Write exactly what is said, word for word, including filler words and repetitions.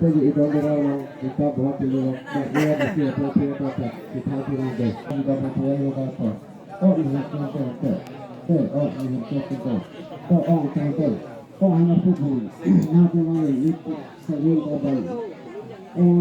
Ante di idon dera long, kita buat dulu long, tak dia di sini apa apa apa, kita bilang deh. Kita berdoa lo kata, oh ini kita kita, eh oh ini kita kita, oh oh kita kita, oh hanya pun, nanti lagi itu sering korban. Oh